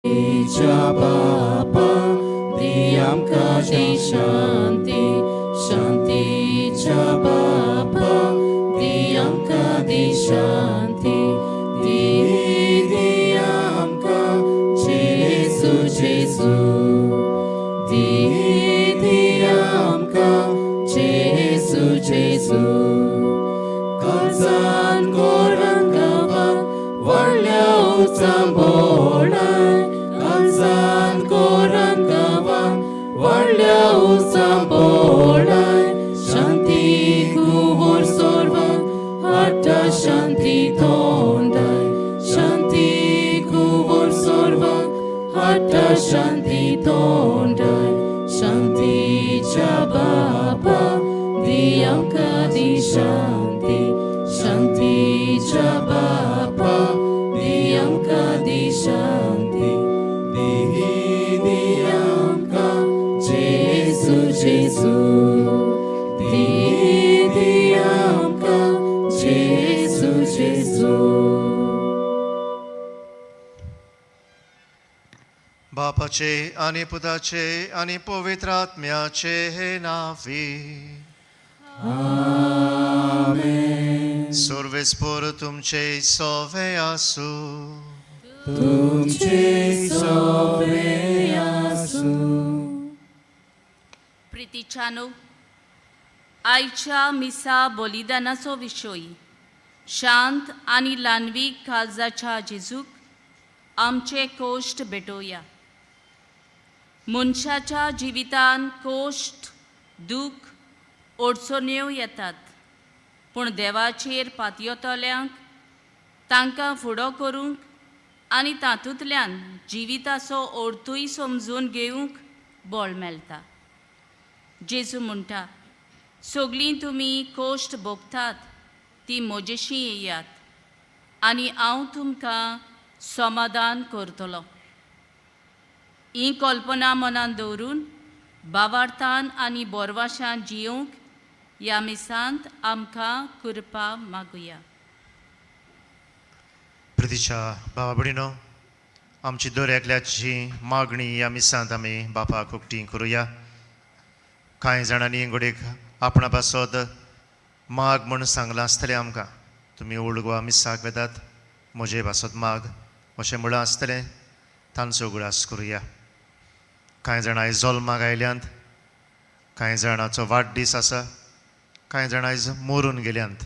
च्या बापा दी आमकां दी शांती, शांतीच्या बापा दी आमकां दी शांती, दी दी आमकां जेजू जेजू, दी दी आमकां जेजू जेजू. काळजान गोरान गांवान व्हडल्या उचांबोळाय, काळजान गोरान गांवान व्हडल्या उचांबोळाय, शांती कुंवर सोर्वाक हाडटा शांती तोंडाय, शांती कुंवर सोर्वाक हाडटा शांती तोंडाय, शांतीच्या बापा दी आमकां दी शांती, शांतीच्या बापा दी आमकां दी शांती, दी दी आमकां जेजू जेजू, दी दी आमकां जेजू जेजू. बापाचे आनी पुताचे आनी पवित्र आत्म्याचे नांवी. सर्वेस्पर तुमचे सवे आसूं. तुमचे सवे आसूं. प्रितीच्यानो, आयच्या मिसा बलिदानाचो विशय शांत आनी ल्हानवीक काळजाच्या जेजूक आमचे कोश्ट भेटोवया. मनशाच्या जिवितान कोश्ट, दूख, अडचण्यो येतात, पूण देवाचेर पातयतल्यांक तांकां फुडो करूंक आनी तातूंतल्यान जिविताचो अर्थूय समजून घेवंक बळ मेळटा. जेजू म्हणटा, सगळीं तुमी कोश्ट भोगतात ती म्हजेशी येयात आनी हांव तुमकां समाधान करतलो. ही कल्पना मनान दवरून बावार्थान आनी बोरवाशान जियोवंक ह्या मिसांत आमकां कृपा मागुया. प्रितीच्या बाबा भयणीनो, आमची दर एकल्याची मागणी ह्या मिसांत आमी बापाक उकती करुया. कांय जाणांनी घडयेक आपणा पासत माग म्हूण सांगलां आसतलें आमकां, तुमी ओल्ड गोवा मिसाक वेतात, म्हजे पासत माग अशें म्हळां आसतलें, तांचो उगडास करुया. कांय जाणां आयज जल्माक आयल्यांत, कांय जाणांचो वाडदीस आसा, कांय जाणां आयज मरून गेल्यांत,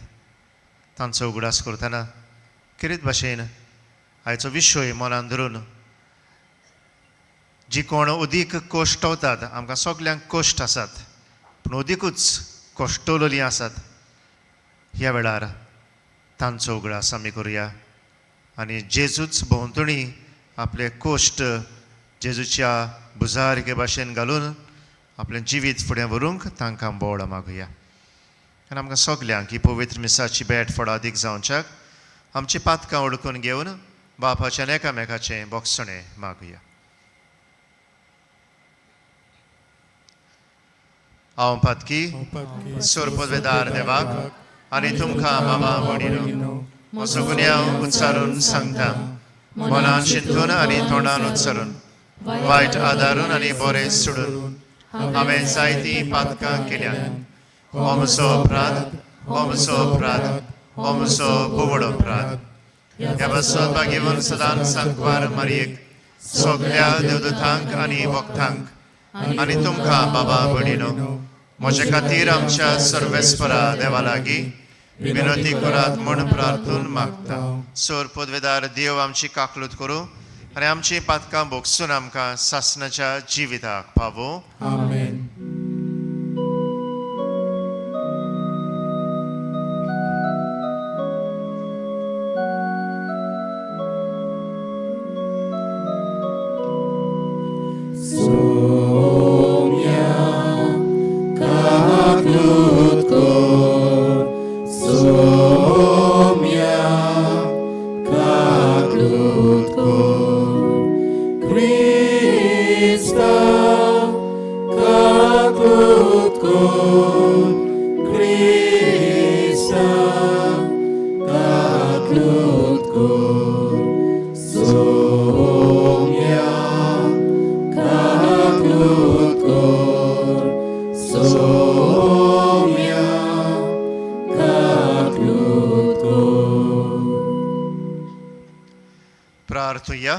तांचो उगडास करतना खेरीत भाशेन आयचो विशय मनान धरून जी कोण अदीक कश्टवतात, आमकां सगल्यांक कश्ट आसात पूण अदिकूच कश्टवलेलीं आसात, ह्या वेळार तांचो उगडास आमी करुया आनी जेजूच भोंवतणी आपले कश्ट जेजूच्या भुजार एके भाशेन घालून आपलें जिवीत फुडें व्हरूंक तांकां बोळ मागुया. आनी आमकां सगल्यांक ही पवित्र मिसाची भेट फळादीक जावच्याक आमची पातकां ओळखून घेवन बापाच्यान एकामेकाचें बोगसणें मागुया. हांव पातकी सोरपदवेदार देवाक आनी तुमकां बाबा भयणीनो म्हजो गुन्यांव उच्चारून सांगता. मनान चिंतून आनी तोंडान उच्चारून, वायट आदारून आनी बरें सोडून हांवें जायतीं पातकां केल्यात. हो म्हजो अपराध, हो म्हजो अपराध, हो म्हजो बोवड अपराध. ह्या पासत भाग्यवन सदांच सांकवार मारयेक, सगल्या देवदूतांक आनी भक्तांक आनी तुमकां बाबा भयणीनो म्हजे खातीर आमच्या सर्वेस्परा देवा लागीं विनंती करात म्हूण प्रार्थून मागता. सोर पदवेदार देव आमची काकलूत करूं आनी आमची पातकां भोगसून आमकां सासणाच्या जिविताक पावोवं. आमेन. सोम्या काकलूत कर, सोम्या काकलूत कर, क्रिस्ता. प्रार्थुया.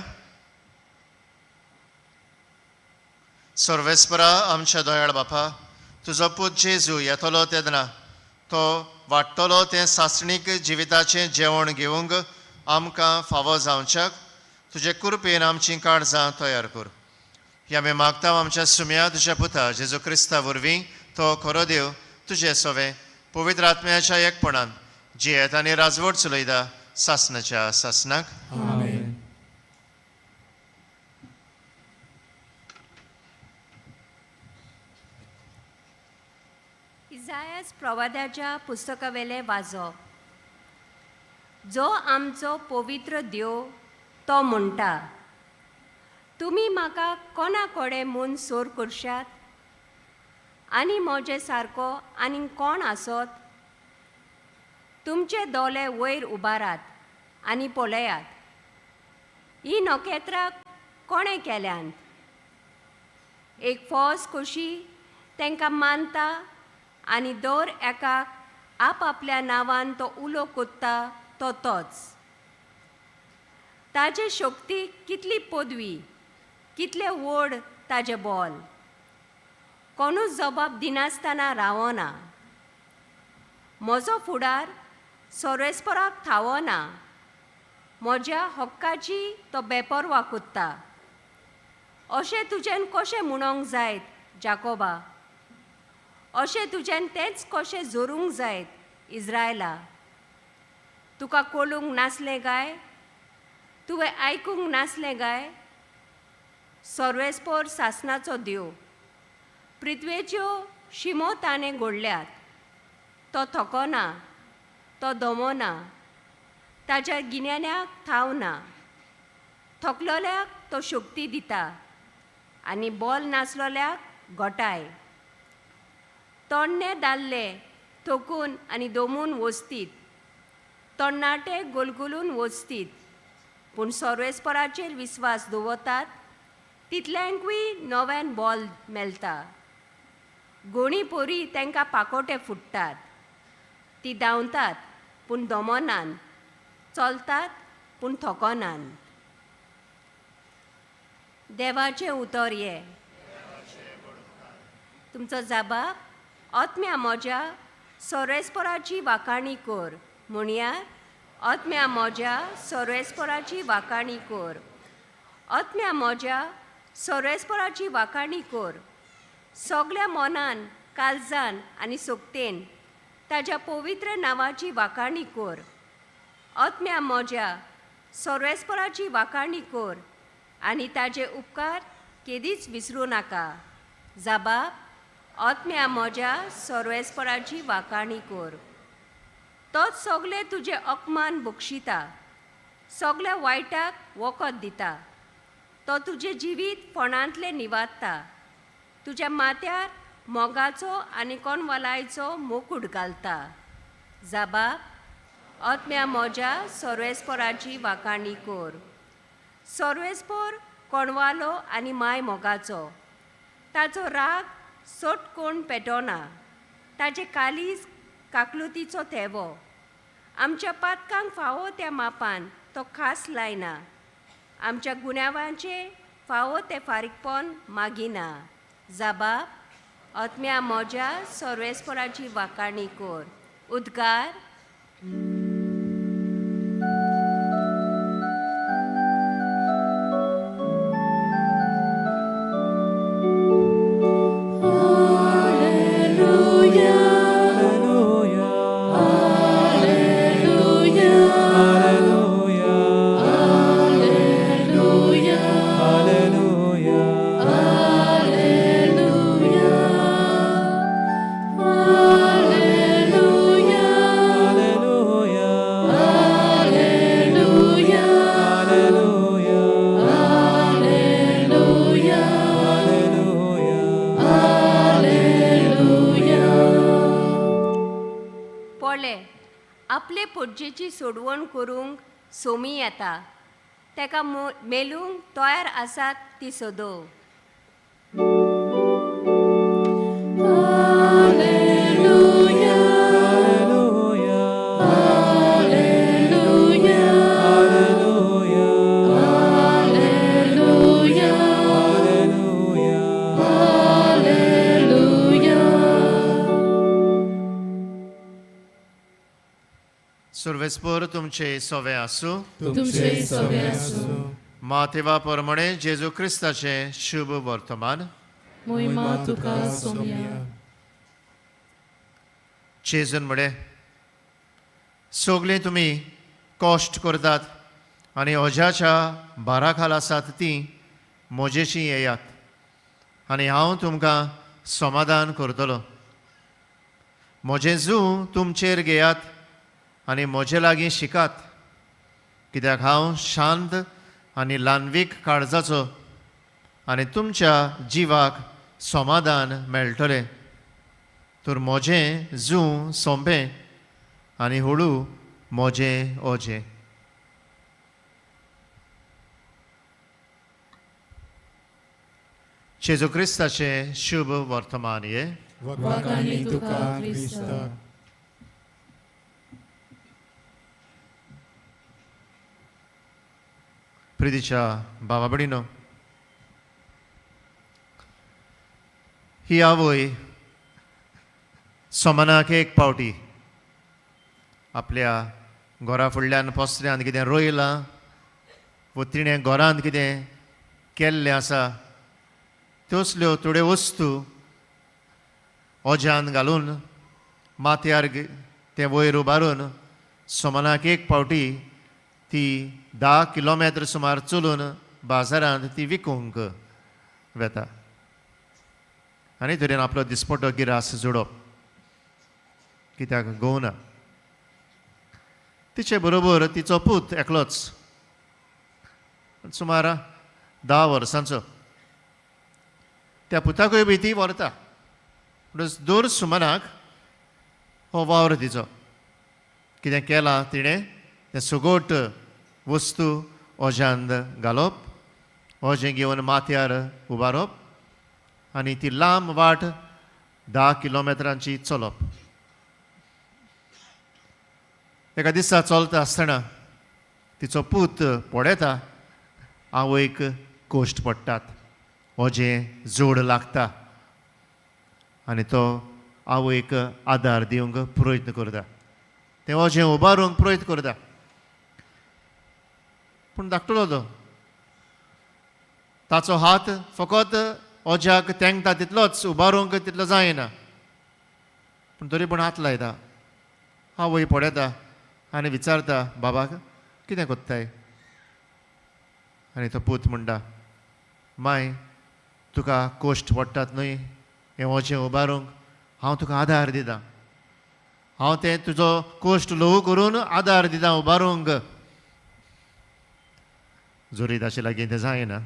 सर्वेस्परा आमच्या दयाळ बापा, तुजो पूत जेजू येतलो तेन्ना तो वाडटलो तें सासणीक जिविताचें जेवण घेवंक आमकां फावो जावच्याक तुजे कृपेन आमचीं काळजां तयार कर. ही आमी मागता आमच्या सुम्या तुज्या पुता जेजू क्रिस्ता वरवीं, तो खरो देव तुजे सोवे पवित्र आत्म्याच्या एकपणान जियेत आनी राजवट चलयता सासणाच्या सासणाक. आमेन. इजायास प्रवाद्याच्या पुस्तकावेले वाजप. जो आमचो पवित्र देव तो म्हणटा, तुमी म्हाका कोणा कडेन म्हूण सोर करशात आनी म्हजे सारको आनीक कोण आसत? तुमचे दोळे वयर उबारात आनी पळयात, ही नखेत्रां कोणें केल्यांत? एक फौज कशी तांकां मानता आनी दर एकाक आपआपल्या नांवान तो उलो कोत्ता तो तोच. ताजे शक्ती कितली पदवी, कितले व्हड ताजें बोल, कोणूच जबाब दिनासतना रावना. म्हजो फुडार सोरेस्पराक थावना, म्हज्या हक्काची तो बेपर्वा कोत्ता. अशें तुज्यान कशें म्हणोंक जायत जाकोबा, अशें तुज्यान तेंच कशें जोरूंक जायत इज्रायला? तुका कोलूंक नासलें काय? तुवें आयकूंक नासलें काय? सर्वेस्पोर सासनाचो देव, पृथ्वेच्यो शिमो ताणें घडल्यात. तो थकोना, तो दमोना, ताज्या गिन्यान्याक थाव ना. थकलोल्याक तो शक्ती दिता आनी बोल नासलोल्याक गोटाय. तोण्णे दादले थकून आनी दमून वचतीत, तरणाटे गोलगुलून वचतीत, पूण सर्वेस्पराचेर विस्वास दवरतात तितल्यांकूय नव्यान बॉल मेळटा. गोणी पोरी तांकां पाकोटे फुट्टात, ती धांवतात पूण दमनान, चलतात पूण थकनान. देवाचें उतर ये. तुमचो जाबाब, आत्म्या म्हज्या सोरेस्पराची वाखाणी कर. म्हणया, आत्म्या म्हज्या सोरेस्पराची वाखाणी कर. आत्म्या म्हज्या सोरेस्पराची वाखाणी कर. सगल्या मनान, काळजान आनी सोकतेन ताज्या पवित्र नांवाची वाखाणी कर. आत्म्या म्हज्या सोरेस्पराची वाखाणी कर आनी ताजे उपकार केदीच विसरूं नाका. जाबाब, आत्म्या म्हज्या सर्वेस्पराची वाखाणी कर. तोच सगळे तुजे अपमान बक्षिता, सगल्या वायटाक वखद दिता. तो तुजें जिवीत फोणांतलें निवारता, तुज्या माथ्यार मोगाचो आनी कोणवलायचो मोकूट घालता. जाबाब, आत्म्या म्हज्या सर्वेस्पराची वाखाणी कर. सर्वेस्पोर कोणवालो आनी माय मोगाचो, ताचो राग सोट कोण पेटोना. ताजे कालीज काकलुतीचो थेवो, आमच्या पातकांक फावो त्या मापान तो खास लायना, आमच्या गुन्यांवांचें फावो तें फारीकपण मागिना. जाबाब, आत्म्या म्हज्या सर्वेस्पराची वाखाणी कर. उद्गार. पळय, आपले पोटजेची सोडवण करूंक सोमी येता, ताका मेलूंक तयार आसात ती सोदो. Hallelujah. Hallelujah. सुर्वेस्पोर तुमचे सोवे आसूं. तुमचे सवे आसूं. मातेवा परमणे जेजू क्रिस्ताचें शुभ वर्तमान. मोहिमा तुका सोमया. जेजून म्हळें, सगळीं तुमी कश्ट करतात आनी ओज्याच्या भारा खाल आसात तीं म्हजेशी येयात आनी हांव तुमकां समाधान करतलो. म्हजें जूं तुमचेर घेयात आनी म्हजे लागीं शिकात, कित्याक हांव शांत आनी ल्हानवीक काळजाचो आनी तुमच्या जिवाक समाधान मेळटलें. तर म्हजें जूं सोंपें आनी हळू म्हजें ओजें. जेजू क्रिस्ताचें शुभ वर्तमान हें. वाखाणी तुका क्रिस्ता. प्रितीच्या बाबा भयणीनो, ही आवय सोमानाक एक पावटी आपल्या घरा फुडल्यान पसऱ्यान कितें रोयलां वो तिणें घरांत कितें केल्लें आसा तसल्यो थोड्यो वस्तू ओज्यान घालून माथ्यार तें वयर उबारून सोमानाक एक पावटी ती 10 किलोमिटर सुमार चलून बाजारांत ती विकूंक वेता आनी तरेन आपलो दिसपटो गिरास जोडप, कित्याक घोव ना. तिचे बरोबर तिचो पूत एकलोच, सुमार 10 वर्सांचो. त्या पुताकूय बी ती व्हरता. म्हणटच दर सुमनाक हो वावर तिचो कितें केलां तिणें तें सगोट वस्तू ओज्यांत घालप, ओजें घेवन माथ्यार उबारप आनी ती लांब वाट 10 किलोमिटरांची चलप. एका दिसा चलता आसतना तिचो पूत पळयता आवयक कोश्ट पडटात, ओजें जोड लागता आनी तो आवयक आदार दिवंक प्रयत्न करता, तें ओजें उबारूंक प्रयत्न करता. पूण धाकटुलो तो, ताचो हात फकत ओज्याक तेंकता तितलोच, उबारूंक तितलो जायना, पूण तरी पूण हात लायता. आवय पळयता आनी विचारता, बाबाक कितें कोत्ताय? आनी तो पूत म्हणटा, माय तुका कोश्ट पडटात न्हय हें ओजें उबारूंक, हांव तुका आदार दितां, हांव तें तुजो कोश्ट ल्हवू करून आदार दितां उबारूंक. जोरी ताचे लागीं तें जायना,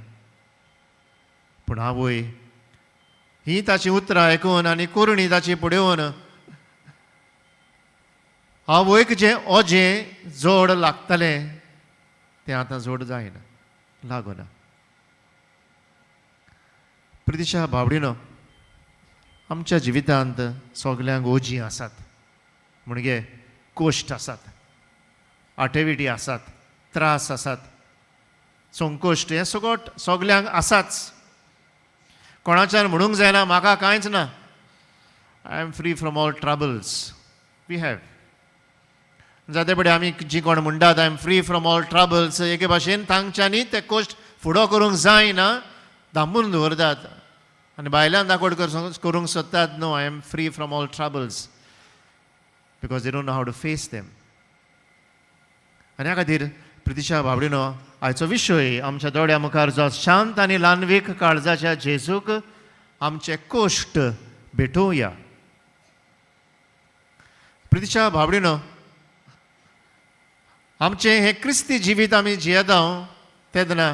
पूण आवय ही ताची उतरां आयकून आनी कोरणी ताची पळोवन आवयक जें ओजें जोड लागतलें तें आतां जोड जायना, लागना. प्रितिशा बावडिनो, आमच्या जिवितांत सगल्यांक ओजीं आसात, म्हणजे कोश्ट आसात, आटेविटी आसात, त्रास आसात, संकोश्ट हें सगट सगल्यांक आसाच. कोणाच्यान म्हणूंक जायना म्हाका कांयच ना, I am free from all troubles. We have जाते पडे आमी जी कोण म्हणटात I am free from all troubles, एके भाशेन तांच्यांनी ते कोश्ट फुडो करूंक जायना, दामून दवरतात आनी भायल्यान दाखोवड करूंक सोदतात, no I am free from all troubles, because they don't know how to face them. आनी ह्या खातीर प्रितिशा बाबडिनो, आयचो विशय आमच्या दोळ्या मुखार जो शांत आनी ल्हानवीक काळजाच्या जेजूक आमचे कोश्ट भेटोवया. प्रितिशा बाबडिनो, आमचें हें क्रिस्ती जिवीत आमी जियेता तेन्ना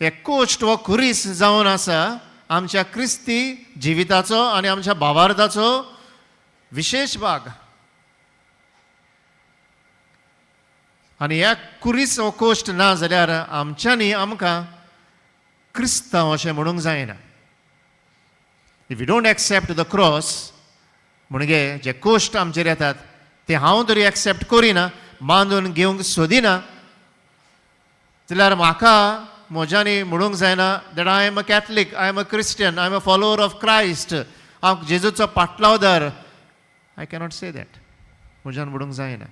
हे कोश्ट हो खुरीस जावन आसा आमच्या क्रिस्ती जिविताचो आनी आमच्या भावार्थाचो विशेश भाग. आनी ह्या कुरीस हो कोश्ट ना जाल्यार आमच्यांनी आमकां क्रिस्तांव अशें म्हणूंक जायना. If you don't accept the cross, म्हणजे जे कोश्ट आमचेर येतात ते हांव तरी एक्सेप्ट करिना, मानून घेवंक सोदिना जाल्यार म्हाका म्हज्यांनी म्हणूंक जायना that I am a Catholic, I am a Christian, I am a follower of Christ, हांव जेजूचो पाटलावदार. I cannot say that, म्हज्यान म्हणूंक जायना.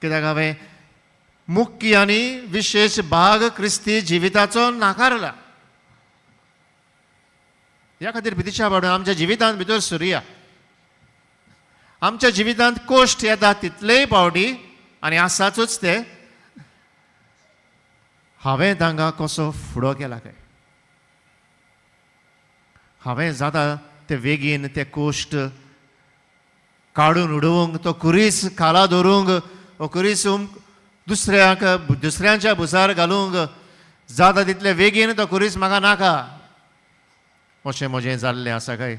कित्याक हांवें मुख्य आनी विशेश भाग क्रिस्ती जिविताचो नाकारला. ह्या खातीर भितीच्या बाडून आमच्या जिवितांत भितर सुरया. आमच्या जिवितांत कोश्ट येता तितलेय पावटी आनी आसाचूच ते, हांवें तांकां कसो फुडो केला काय, हांवें जाता ते वेगीन ते कोश्ट काडून उडोवंक, तो कुरीस खाला दवरूंक, हो कुरीस दुसऱ्याक दुसऱ्यांच्या भुजार घालूंक जाता तितले वेगीन तो कुरीस म्हाका नाका अशें म्हजें जाल्लें आसा काय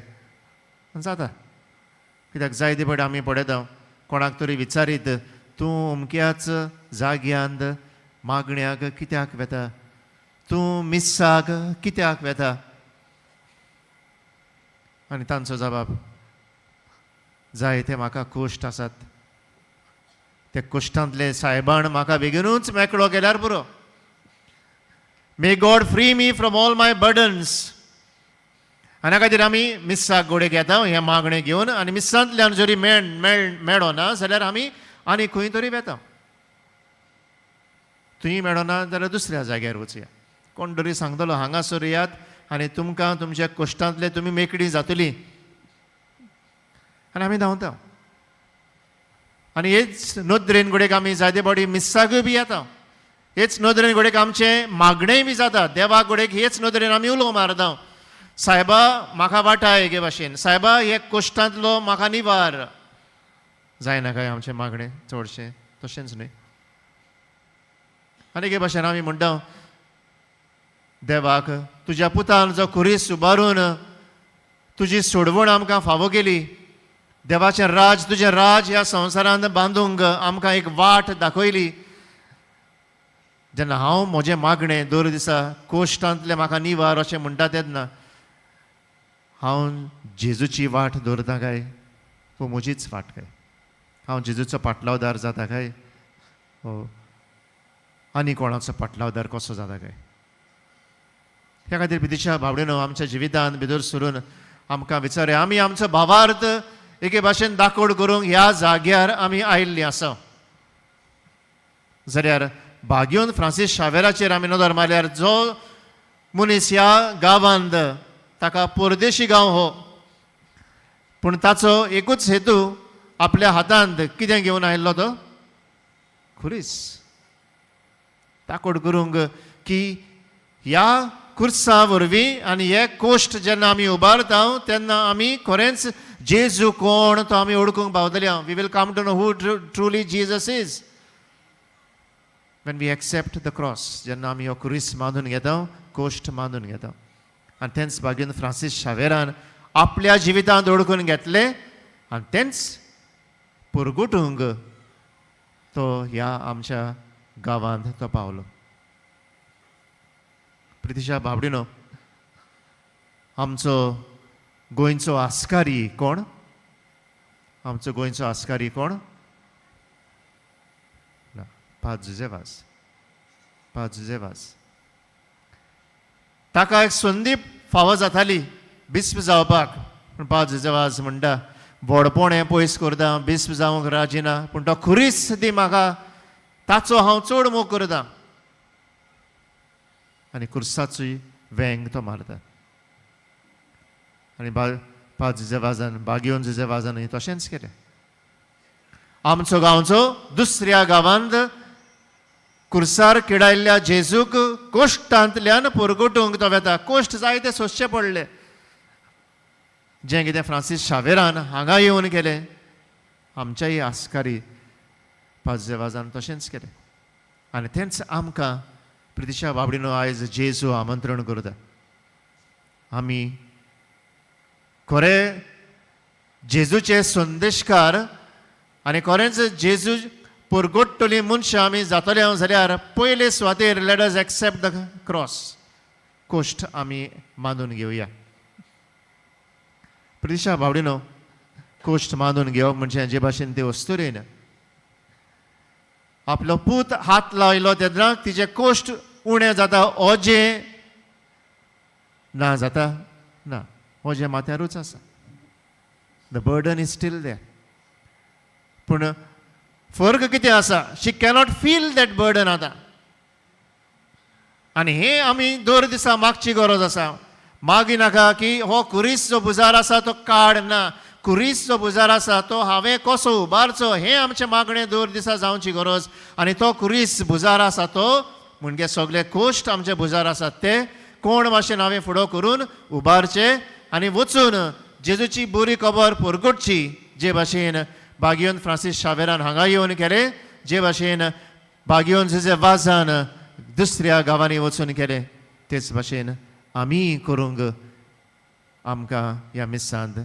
जाता. कित्याक जायते फावटी आमी पळयता कोणाक तरी विचारीत, तूं अमक्याच जाग्यांत मागण्याक कित्याक वेता, तूं मिस्साक कित्याक वेता, आनी तांचो जबाब, जायते म्हाका कोश्ट आसात, ते कोश्टांतले सायबान म्हाका बेगीनूच मेकळो केल्यार पुरो. May God free me from all my burdens. आनी खातीर आमी मिस्साक गोडेक येता हें मागणें घेवन, आनी मिस्सांतल्यान जरी मेळ मेळ मेळो ना जाल्यार आमी आनी खंय तरी वेता. थंय मेळना जाल्यार दुसऱ्या जाग्यार वचया. कोण तरी सांगतलो हांगासर येयात आनी तुमकां तुमच्या कश्टांतले तुमी मेकळी जातली, आनी आमी धांवता. आनी हेच नदरेन घडयेक आमी जायते फावटी मिस्साकूय बी येता. हेच नदरेन घडयेक आमचें मागणेंय बी जाता देवाक. घडयेक हेच नदरेन आमी उलो मारता, सायबा म्हाका वाटाय एके भाशेन, सायबा हे कश्टांतलो म्हाका निवार. जायना काय आमचें मागणें चडशें? तशेंच न्हय? आनी एके भाशेन आमी म्हणटा देवाक, तुज्या पुतान जो खुरीस उबारून तुजी सोडवण आमकां फावो केली, देवाचें राज तुजें राज ह्या संवसारांत बांदूंक आमकां एक वाट दाखयली, जेन्ना हांव म्हजें मागणें दर दिसा कोश्टांतलें म्हाका निवार अशें म्हणटा तेन्ना हांव जेजूची वाट दवरता काय वो म्हजीच वाट काय? हांव जेजूचो पाटलावदार जाता काय वो आनी कोणाचो पाटलावदार कसो जाता काय? ह्या खातीर पितिच्या भावडेनो, आमच्या जिवितांत भितर सरून आमकां विचारया, आमी आमचो भावार्थ एके भाशेन दाकोड करूंक ह्या जाग्यार आमी आयिल्लीं आसा जाल्यार भाग्योन फ्रांसीस शावेराचेर आमी नदर मारल्यार, जो मनीस ह्या गांवांत, ताका परदेशी गांव हो, पूण ताचो एकूच हेतू, आपल्या हातांत कितें घेवन आयिल्लो तो खुरीस ताकोड करूंक की ह्या खुर्सा वरवीं आनी हे कोश्ट जेन्ना आमी उबारता तेन्ना आमी खरेंच जेजू कोण तो आमी वळखूंक पावतले. We will come to know who truly Jesus is when we accept the cross. जेन्ना आमी हो खुरीस मानून घेता, कोश्ट मानून घेता. आनी तेंच बागेन फ्रांसीस शावेरान आपल्या जिवितांत ओळखून घेतलें आनी तेंच पुरगुटूंक तो ह्या आमच्या गांवांत तो पावलो. प्रितिशा बाबडिनो, आमचो गोंयचो आस्कारी कोण? आमचो गोंयचो आस्कारी कोण? ना, पाद जुजे वाज. पाद जुजे वाज. ताका एक संदी फावो जाताली बिस्प जावपाक, पूण पाद जुजे वाज म्हणटा, व्हडपण हें पयस करता, बिस्प जावंक राजी ना, पूण तो खुरीस दी म्हाका, ताचो हांव चड मोग करता. आनी खुर्साचोय वेंग तो मारता. आनी बा पाद जुजे वाजान, बागयोन जुजे वाजान तशेंच केलें. आमचो गांवचो दुसऱ्या गांवांत कुर्सार किडायल्ल्या जेजूक कोश्टांतल्यान पुरगुटूंक तो वेता. कोश्ट जायते सोंसचे पडले. जें कितें फ्रांसीस शावेरान हांगा येवन केलें, आमच्याय आस्कारी पाजेवाजान तशेंच केलें. आनी तेंच आमकां प्रितिशा बाबडीनो आयज जेजू आमंत्रण करता. आमी खरें जेजूचे संदेशकार आनी खरेंच जेजू पुरगोट्टली मनशां आमी जातले हांव जाल्यार पयले सुवातेर let us accept the cross. Cost आमी मानून घेवया. प्रितिशा बावडिनो, कोश्ट मानून घेवप म्हणजे जे भाशेन ते अस्तुरेन आपलो पूत हात लायलो तेन्ना तिचे कोश्ट उणें जाता, ओजें ना जाता ना, ओजें माथ्यारूच आसा. The burden is still there. पूण फरक कितें आसा? She cannot feel that burden आतां. आनी हें आमी दर दिसा मागची गरज आसा. मागी नाका की हो कुरीस जो भुजार आसा तो काड ना, कुरीस जो भुजार आसा तो हांवें कसो उबारचो हें आमचें मागणें दर दिसा जावची गरज. आनी तो कुरीस भुजार आसा तो म्हणजे सगळे कोश्ट आमचे भुजार आसात ते कोण भाशेन हांवें फुडो करून उबारचे आनी वचून जेजूची बरी खबर परगटची. जे भाशेन बागियोन फ्रांसीस शावेरान हांगा येवन केलें, जे भाशेन बागियोन जुजे वाजान दुसऱ्या गांवांनी वचून केलें, तेच भाशेन आमी करूंक आमकां ह्या मिसांत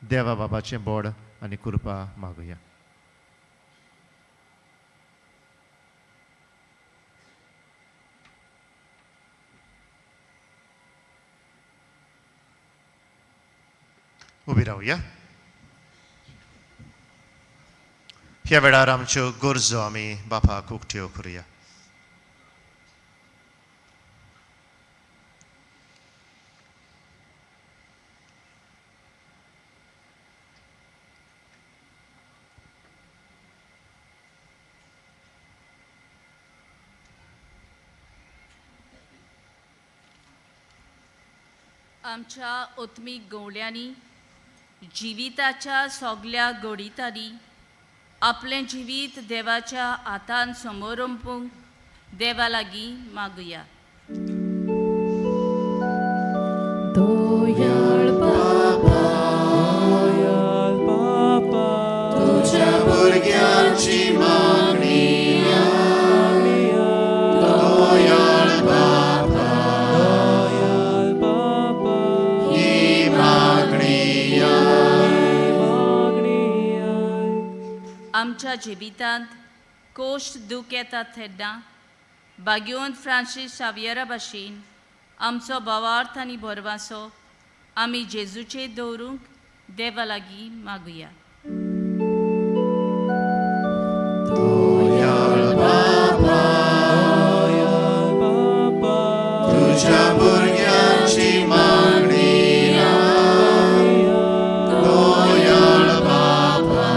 देवा बाबाचें बोड आनी कृपा मागुया. उबी रावया. ह्या वेळार आमच्यो गरजो आमी बापाक उक्त्यो करुया. आमच्या ओत्मीक गवळ्यांनी जिविताच्या सगल्या घडितांनी आपलें जिवीत देवाच्या हातान समोर ओंपूंक देवा लागीं मागुया. दयाळ बाबा, तुझ्या भुरग्यांची मागणी दयाळ बाबा, ही मागणी. आमच्या जिवितांत कोश्ट दूख येतात तेन्ना बागियोन फ्रांसीस शावियरा भाशेन आमचो भावार्थ आनी भरवासो आमी जेजूचेर दवरूंक देवा लागीं मागुया. तुझ्या भुरग्यांची मागणी दयाळ बाबा,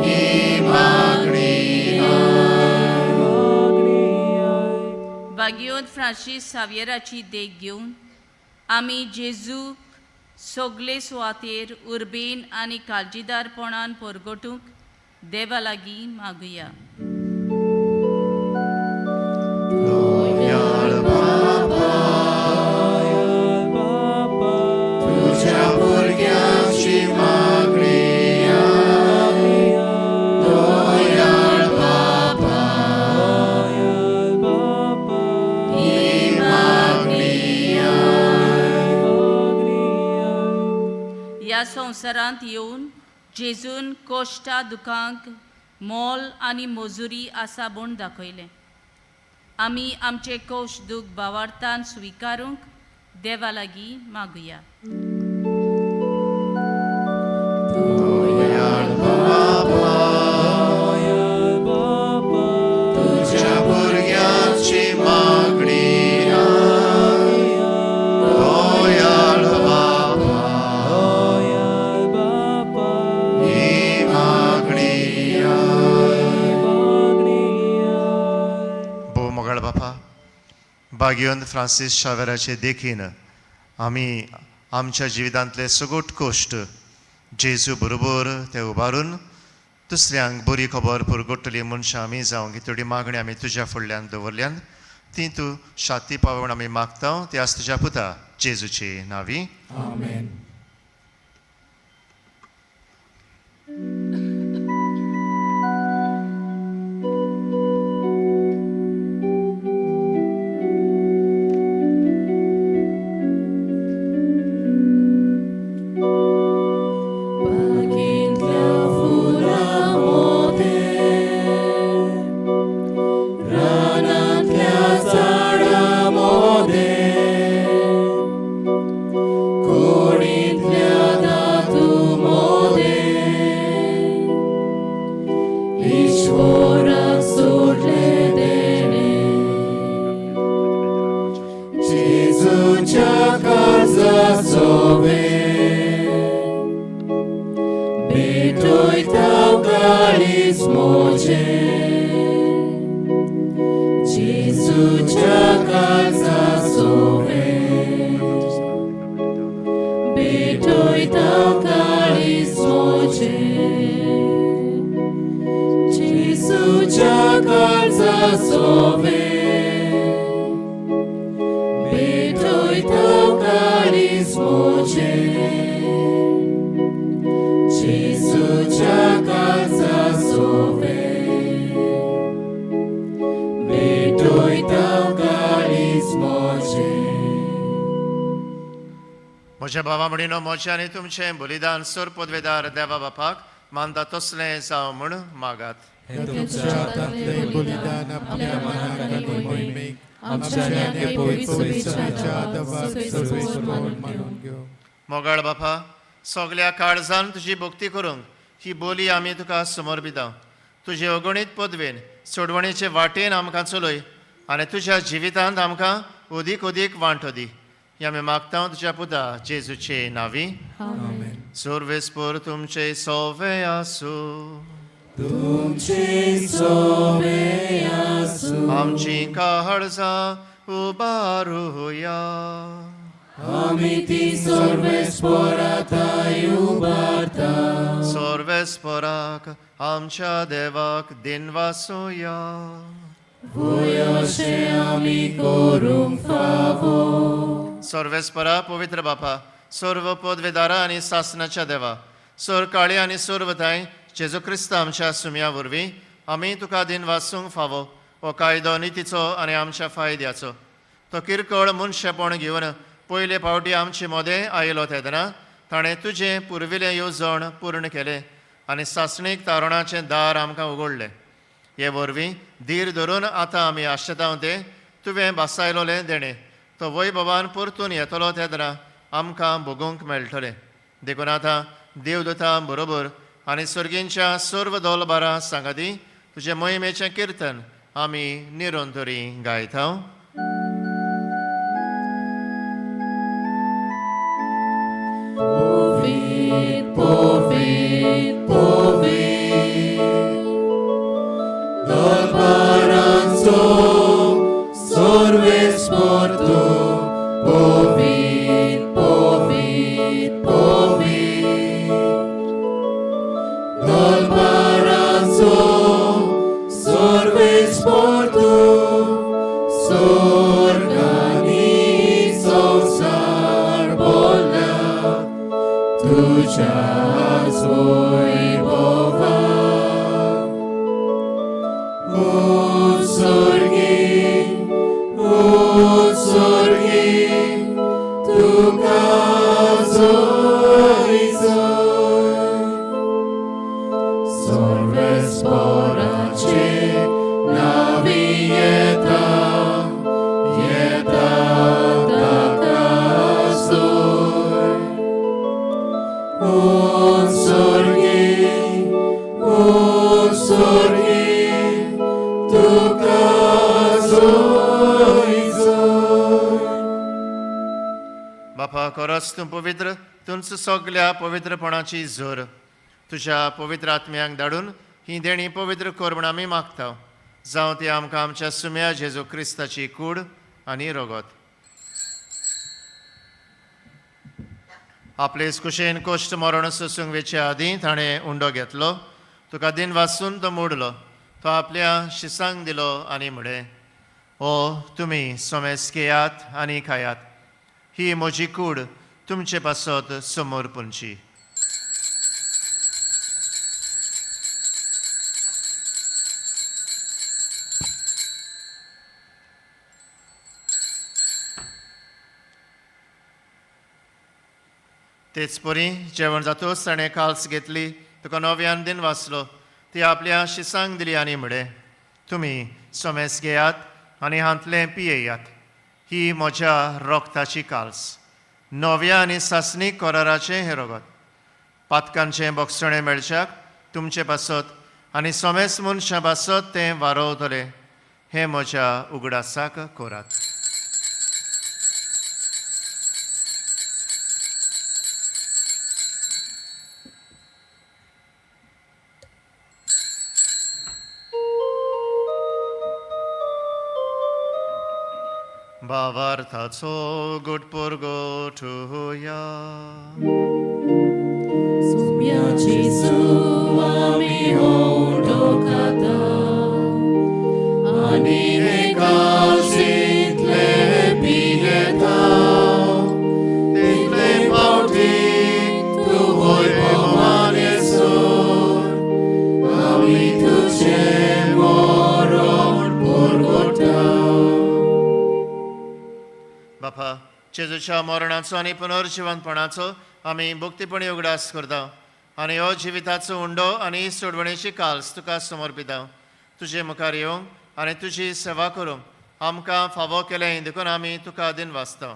ही मागणी. बागियोन फ्रांसीस सावियराची देख घेवन आमी जेजूक सगले सुवातेर उर्बेन आनी काळजीदारपणान परगटूंक देवा लागीं मागुया. दयाळ बाबा, तुझ्या भुरग्यांची मागणी दयाळ बाबा, ही मागणी. ह्या संवसारांत येवन जेजून कोश्टा दुखांक मोल आनी मजुरी आसा म्हूण दाखयलें. आमी आमचे कोश दूख भावार्थान स्विकारूंक देवा लागीं मागुया. दयाळ बाबा, तुझ्या भुरग्यांची मागणी दयाळ बाबा, ही मागणी. भोव मोगाळ बापा, बागियोन फ्रांसीस शावेराचे देखीन आमी आमच्या जिवितांतले सगोट कोश्ट जेजू बरोबर ते उबारून दुसऱ्यांक बरी खबर पुरगोटली मनशां आमी जावंक ही थोडी मागणी आमी तुज्या फुडल्यान दवरल्यान ती तूं शाती पावोवन आमी मागता. ती आस तुज्या पुता जेजूची नावी. आमेन. बागेंतल्या फुलां मोदें, रानांतल्या झाडां मोदें, कोणींतल्या धातू मोदें, ईश्वराक सोडलें देणें, जेजूच्या काळजाचो वेळ भेटयता. काळीज मोजें जेजूच्या काळजा सोवें भेटयता काळीज मोजें जेजूच्या काळजा सोवें भेटयता काळीज मोजें जेजूच्या काळजा सोवें भेटयता काळीज मोजें. म्हज्या भावा म्हणिनो, म्हजें आनी तुमचें बलिदान सोर पदवेदार देवा बापाक मानता तसलें जावं म्हूण मागात. हें तुमच्या हातांतलें बलिदान आपल्या मनाक आनी मोहिमेक आमच्या आनी पवित्र सभेच्या देवाक सर्वेस्पर मानून घेवं. मोगाळ बापा, सगल्या काळजान तुजी भक्ती करूंक ही बोली आमी तुका समर्पिता. तुजे अगणीत पदवेन सोडवणेचे वाटेन आमकां चलय आनी तुज्या जिवितांत आमकां अदीक अदीक वांटो दी. ही आमी मागता तुज्या पुता जेजूचे नांवी. आमेन. सर्वेस्पर तुमचे सोवे आसूं. तुमचे सोवे आसूं. आमची काळजां उबारुया. आमी ती सर्वेस्पराताय उबारता. सर्वेस्पराक आमच्या देवाक दिनवासुया. वय अशें आमी करूंक फावो. सर्वेस्परा, पवित्र बापा, सर्व पदवेदारा आनी सासनाच्या देवा, सर काळी आनी सर्वताय जेजू क्रिस्त आमच्या सुम्या वरवीं आमी तुका दिनवासूंक फावो. हो कायदो नितीचो आनी आमच्या फायद्याचो. तो किरकोळ मनशेपण घेवन पयले फावटी आमचे मदें आयलो तेन्ना ताणें तुजें पुर्विलें येवजण पूर्ण केलें आनी सासणीक तारुणाचें दार आमकां उगडलें. हे वरवीं धीर धरून आतां आमी आशेता तें तुवें भासायलोलें देणें तो वैभवान परतून येतलो तेन्ना आमकां भोगूंक मेळटलें. देखून आतां देवदूतां बरोबर आनी सर्गींच्या सर्व दोलबारां सांगाती तुजें मोहिमेचें किर्तन आमी निरंतरी गायता. Povit, povit, povit, Dolbaranzo, sorvesporto, povit, povit, povit, Dolbaranzo, sorvesporto, sorgani sonsar bola, तुझ्याच Vaibhava. उत्सर्गी, उत्सर्गी, तुका जय जय. सर्वेस्पराचे नावी येता, येता ताका सोय. उत्सर्गी, उत्सर्गी, तुका जय जय. बापा, खरोच तूं पवित्र, तुमच सगल्या पवित्रपणाची जोर. तुज्या पवित्र आत्म्यांक धाडून ही देणी पवित्र कर म्हूण आमी मागता. जावं ती आमकां आमच्या सुम्या जेजू क्रिस्ताची कूड आनी रगत. आपले कुशेन कोश्ट मरण सोसूंक वेचे आदीं ताणें उंडो घेतलो, तुका दिन वासून तो मोडलो, तो आपल्या शिसांक दिलो आनी म्हळें, ओ तुमी सोमेस घेयात आनी खायात. ही म्हजी कूड तुमचे पासत समोर पुनची. तेच परी जेवण जातूच ताणें काल्स घेतली, तुका नव्यान दिन वाचलो, ती आपल्या शिसांक दिली आनी म्हळें, तुमी सोमेस घेयात आनी हांतलें पियेयात. ही म्हज्या रोगताची काल्स, नव्या आनी सासणीक कराराचें हें रगत. पातकांचें बोगसणें मेळच्याक तुमचे पासत आनी सोमेस मनशां पासत तें वारोवतलें. हें म्हज्या उगडासाक करात. भावार्थाचो गुटपुरगोठुया. Sumia Jesu आमी होंडो खाता आनी एकाशींतले पियेता तितले फावटी तूं होय भोवमान येसू आमी तुजें मरण परगटा. बापा, जेजूच्या मरणाचो आनी पुनर्जिवनपणाचो आमी भक्तीपणी उगडास करता आनी हो जिविताचो उंडो आनी सोडवणेची काल्स तुका समर्पिता. तुजे मुखार येवंक आनी तुजी सेवा करूंक आमकां फावो केलें देखून आमी तुका दिनवासता.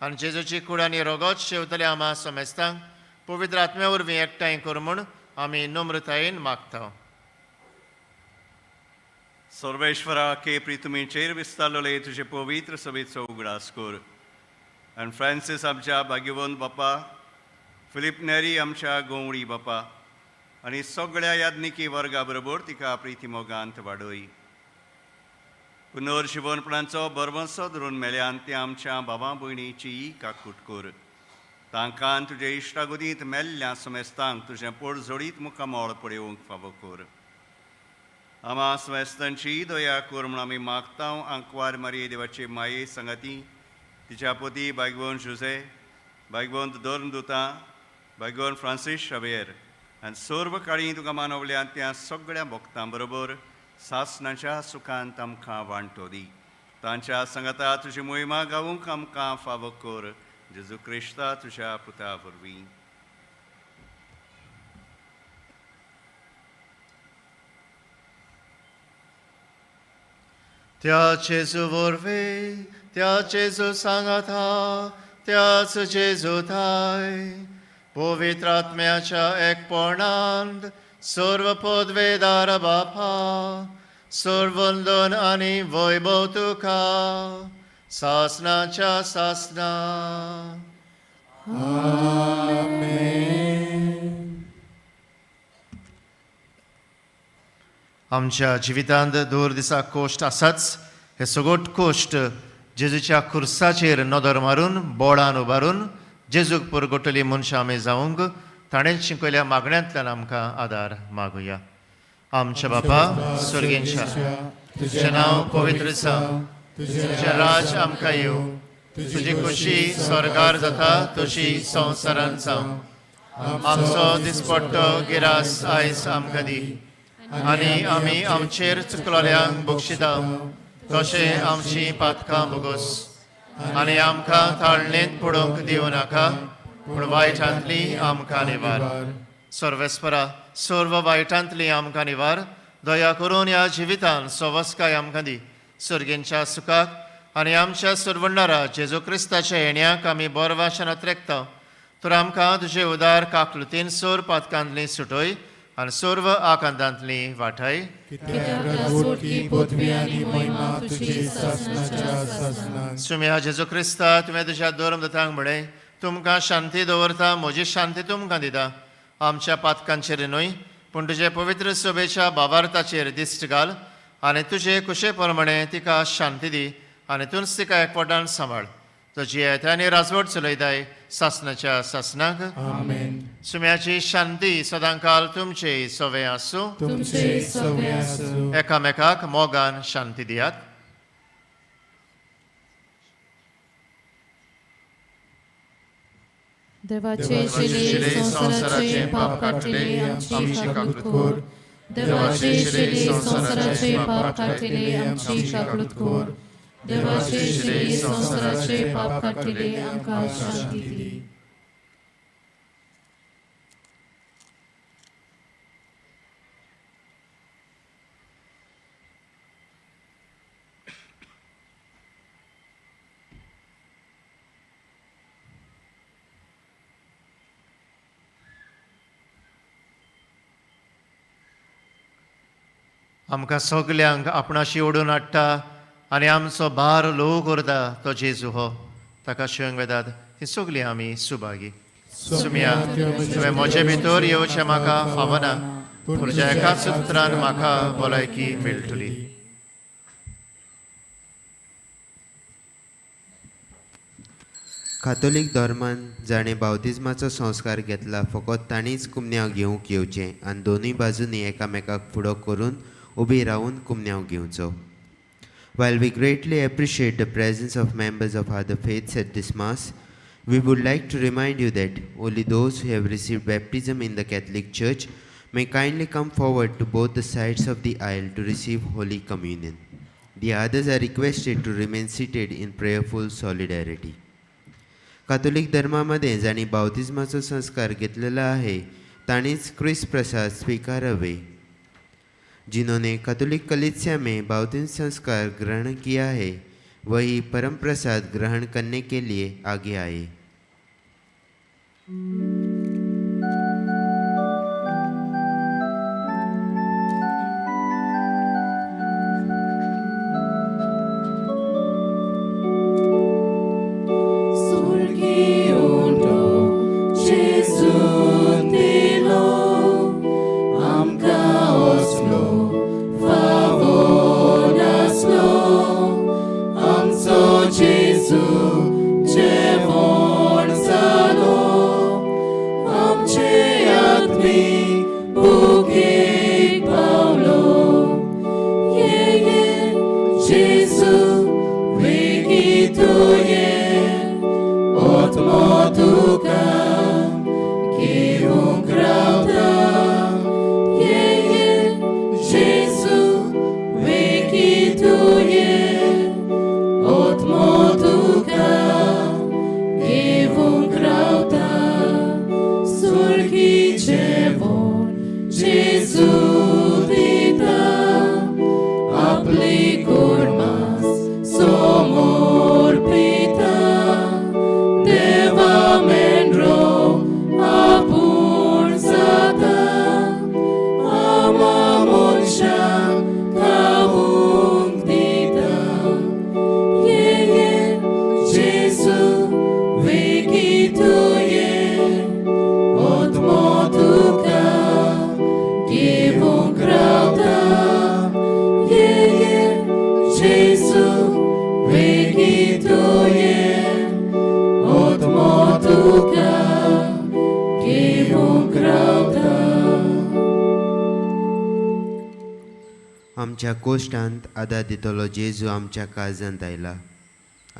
आनी जेजूची कूड आनी रोगोच शेवतले आमा समेस्तांक पवित्र आत्म्या वरवीं एकठांय कर म्हूण आमी नम्रतायेन मागता. सर्वेश्वरा के प्रितुमीचेर विस्तारलेले तुजे पवित्र सभेचो उगडास कर आनी फ्रांसीस आमच्या भाग्यवंत बापा, फिलीप नेरी आमच्या गोवणी बापा आनी सगळ्या याज्ञिकी वर्गा बरोबर तिका प्रिती मोगांत वाडय. पुनर्जिवनपणाचो बरवंसो धरून मेल्यान ते आमच्या बाबा भयणीची काकूट कर. तांकां तुजे इश्टागुदींत मेल्ल्या समेस्तांक तुजें पोट जोडीत मुखामळ पळोवंक फावो कर. आमा स्वेस्तांची दया कर म्हूण आमी मागता. आंकवार मारये देवाचे माये संगाती, तिच्या पती बागवंत जुझे, बागवंत धर्मदुतां, बागवंत फ्रांसीस शावेर आनी सर्व काळी तुका मानवल्या त्या सगळ्या भक्तां बरोबर सासणाच्या सुखांत आमकां वांटो दी. तांच्या सांगाता तुजी मोहिमा गावूंक आमकां फावो कर, जेजू क्रिस्ता तुज्या पुता वरवीं. त्या जेजू वरवीं, त्या जेजू सांगाता, त्याच जेजू थाय, पवित्र आत्म्याच्या एकपणांत सर्व पदवेदार बापा, सर्वंदन आनी वैभव तुका सासनाच्या सासना. आमच्या जिवितांत दर दिसा कोश्ट आसाच. हे सगोट कोश्ट जेजूच्या खुर्साचेर नदर मारून बोळान उबारून जेजूक पुरगोटली मनशां आमी जावंक ताणें शिकयल्या मागण्यांतल्यान आमकां आदार मागुया. आमच्या बापा स्वर्गेंच्या, तुजें नांव पवित्र जावं, तुजें राज आमकां येवं, तुजी खुशी स्वर्गार जाता तशी संवसारांत जावं. आमचो दिसपट्टो गिरास आयज आमकां दी आनी आमी आमचेर चुकलोल्यांक बक्षिता तशें आमची पातकां भोगोस आनी आमकां ताळणेंत पडोवंक दिवं नाका, पूण वायटांतली आमकां निवार. सर्वेस्परा, सर्व वायटांतली आमकां निवार, दया करून ह्या जिवितान सवस्काय आमकां दी. सर्गेंच्या सुखाक आनी आमच्या सरवणारा जेजू क्रिस्ताच्या येण्याक आमी बोरवाशनात रेखता. तर आमकां तुजे उदार काकलुतीन सोर पातकांतली सुटय आनी सर्व आकांतांतली वाठाय. कित्याक राजवटकी पदवी आनी महिमा तुजी सासणाच्या सासणाक. सुम्या जेजू क्रिस्ता, तुवें तुज्या धर्मदूतांक म्हळें, तुमकां शांती दवरता, म्हजी शांती तुमकां दिता. आमच्या पातकांचेर न्हय पूण तुजे पवित्र सभेच्या बाबार्थाचेर दिश्ट घाल आनी तुजे कुशे प्रमाणे तिका शांती दी आनी तूंच तिका एकवटान सांबाळ, तुजी येता आनी राजवट चलयताय सासणाच्या सासणाक. आमेन. सुम्याची शांती सदांकाल तुमचे सवे आसूं. तुमचे सवे आसूं. एकामेकाक मोगान शांती दियात. देवाचे शिले संवसाराचे पाप काडटले आमची काकूट कर. देवाचे शिले संवसाराचे पाप काडटले आमची काकूट कर. देवाचे शिले संवसाराचे पाप काडटले आमकां शांती दी. आमकां सगल्यांक आपणाशी ओडून हाडटा आनी आमचो भार ल्हव करता तो जेजू हो. ताका शिवंक वेतात ती सगलीं आमी सुभागी. सुम्या, तुवें म्हजे भितर येवचें म्हाका फावना, पूण तुज्या एकाच उतरान म्हाका भलायकी मेळटली. कातोलीक धर्मान जाणें बावतिज्माचो संस्कार घेतला फकत तांणीच कुमन्यांव घेवंक येवचें आनी दोनूय बाजूंनी एकामेकाक फुडो करून उबी रावून कुमन्यांव घेवचो. While we greatly appreciate the presence of members of other faiths at this Mass, we would like to remind you that only those who have received baptism in the Catholic Church may kindly come forward to both the sides of the aisle to receive Holy Communion. The others are requested to remain seated in prayerful solidarity. Catholic धर्मामध्ये जांणी बावतिज्माचो संस्कार घेतलेलो आहे तांणीच क्रिस्त प्रसाद स्वीकारावे. जिन्होंने Catholic कलीसिया में बावतिज्म संस्कार ग्रहण किया है वही परम प्रसाद ग्रहण करने के लिए आगे आए. आमच्या कोश्टांत आदार दितलो जेजू आमच्या काळजांत आयला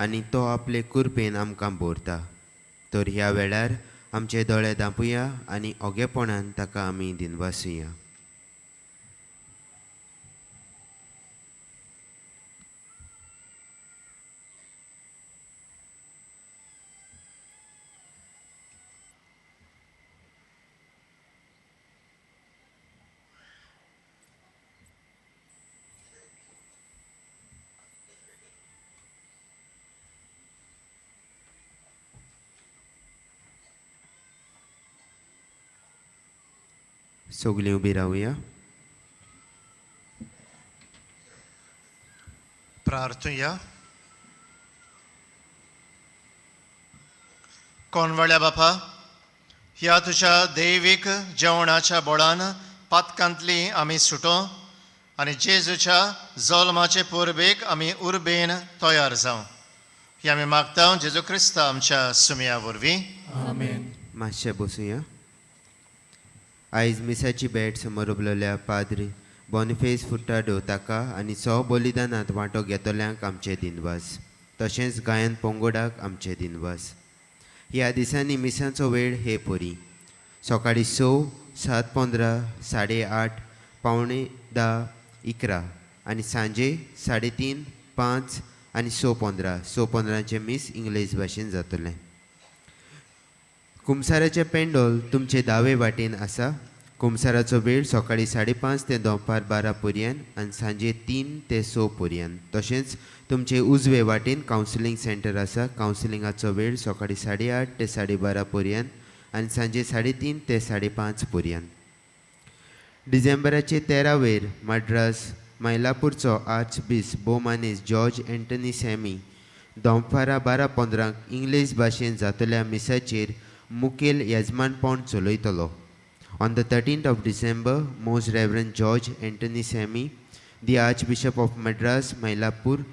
आनी तो आपले कुरपेन आमकां बोरता. तर ह्या वेळार आमचे दोळे दांपुया आनी ओगेपणान ताका आमी दिनवासुया. सगळीं उबी रावया. प्रार्थुया. कोणवाळ्या बापा, ह्या तुज्या दैवीक जेवणाच्या बोळान पातकांतली आमी सुटो आनी जेजूच्या जल्माचे परबेक आमी उर्बेन तयार जावं, ही आमी मागता जेजू क्रिस्ता आमच्या सुमया वरवीं. आमेन. मातशें बसुया. आयज मिसाची भेट समोर उबलेल्या पाद्री बॉनिफेस फुट्टाडो ताका आनी सो बलिदानांत वांटो घेतल्यांक आमचे दिनवास, तशेंच गायन पोंगोडाक आमचे दिनवास. ह्या दिसांनी मिसाचो वेळ हे परी सकाळीं 6, 7:15, 8:30, 9:45, 11 आनी सांजे 3:30, 5 आनी 6:15. 6:15 मीस इंग्लीश भाशेन जातलें. कुमसाराचें पेंडोल तुमचे दावे वाटेन आसा. कुमसाराचो वेळ सकाळीं 5:30 ते दनपार 12 पर्यंत आनी सांजे 3 ते 6 पर्यंत. तशेंच तुमचे उजवे वाटेन कावन्सिलींग सेंटर आसा. कावन्सिलिंगाचो वेळ सकाळीं 8:30 ते 12:30 पर्यंत आनी सांजे 3:30 ते 5:30 पर्यंत. डिसेंबराचे 13 वेर मड्रास मायलापूरचो आर्चबिस्प बोमानीस जॉर्ज एंटनी सॅमी दनपारां 12:15 इंग्लीश भाशेन जातल्या मिसाचेर मुखेल येजमानपण चलयतलो. On the 13th of December, Most Reverend George Antony Sammy, the Archbishop of Madras, Mylapore,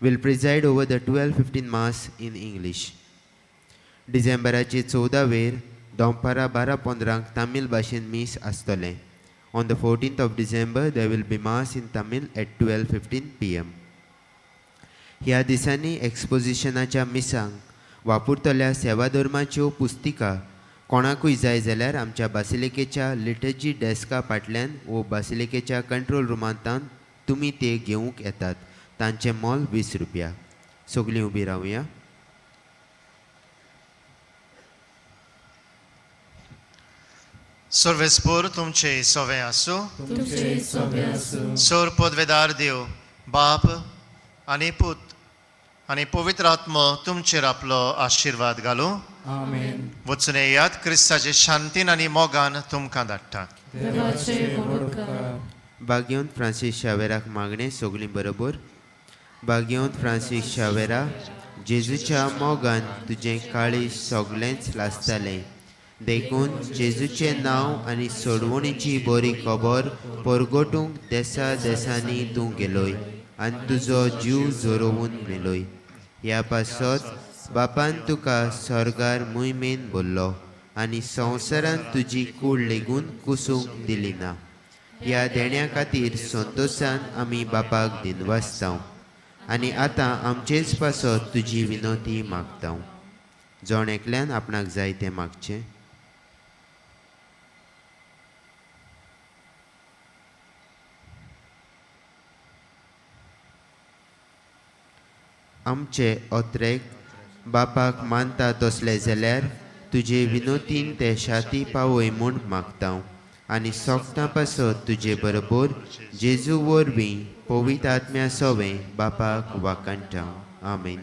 will preside over the 12:15 Mass in English. डिसेंबराचे 14 वेर दनपारां 12:15 तामील भाशेन मीस आसतलें. On the 14th of December there will be mass in Tamil at 12:15 PM. ह्या दिसांनी एक्सपोजिशनाच्या मिसांक वापरतल्या सेवाधर्माच्यो पुस्तिका कोणाकूय जाय जाल्यार आमच्या बासिलिकेच्या लिटर्जी डेस्का फाटल्यान वो बासिलिकेच्या कंट्रोल रुमांतान तुमी ते घेवंक येतात. तांचें मोल 20 रुपया. सगळीं उबी रावया. सर्वेस्पोर तुमचे सोवे आसूं. तुमचे सोबे आसूं. सोर पदवेदार देव बाप आनी पूत आनी पवित्र आत्मो तुमचेर आपलो आशिर्वाद घालूं. आमेन. वचून येयात, क्रिस्ताचे शांतीन आनी मोगान तुमकां धाडटा. देवाचे व्हड उपकार. बागेवन फ्रांसीस शावेराक मागणें सगळीं बरोबर. बागेवन फ्रांसीस शावेरा, जेजूच्या मोगान तुजें काळीज सगळेंच लासतालें, देखून जेजूचें नांव आनी सोडवणीची बरी खबर परगटूंक देसा देसांनी तूं गेलोय आनी तुजो जीव झरोवन मेलोय. ह्या पासत बापान तुका स्वर्गार मुयमेन भरलो आनी संवसारान तुजी कूड लेगून कुसूंक दिली ना. ह्या देण्या खातीर संतोशान आमी बापाक दिनवासताव आनी आतां आमचेच पासत तुजी विनोती मागताव. जण एकल्यान आपणाक जाय तें मागचें. आमचे ओत्रेक बापाक मानता तसले जाल्यार तुजे विनोतीन ते शाती पावय म्हूण मागता आनी सोगतां पासत तुजे बरोबर जेजू वरवीं पवित्र आत्म्या सोवें बापाक वाकाणटा. आमेन.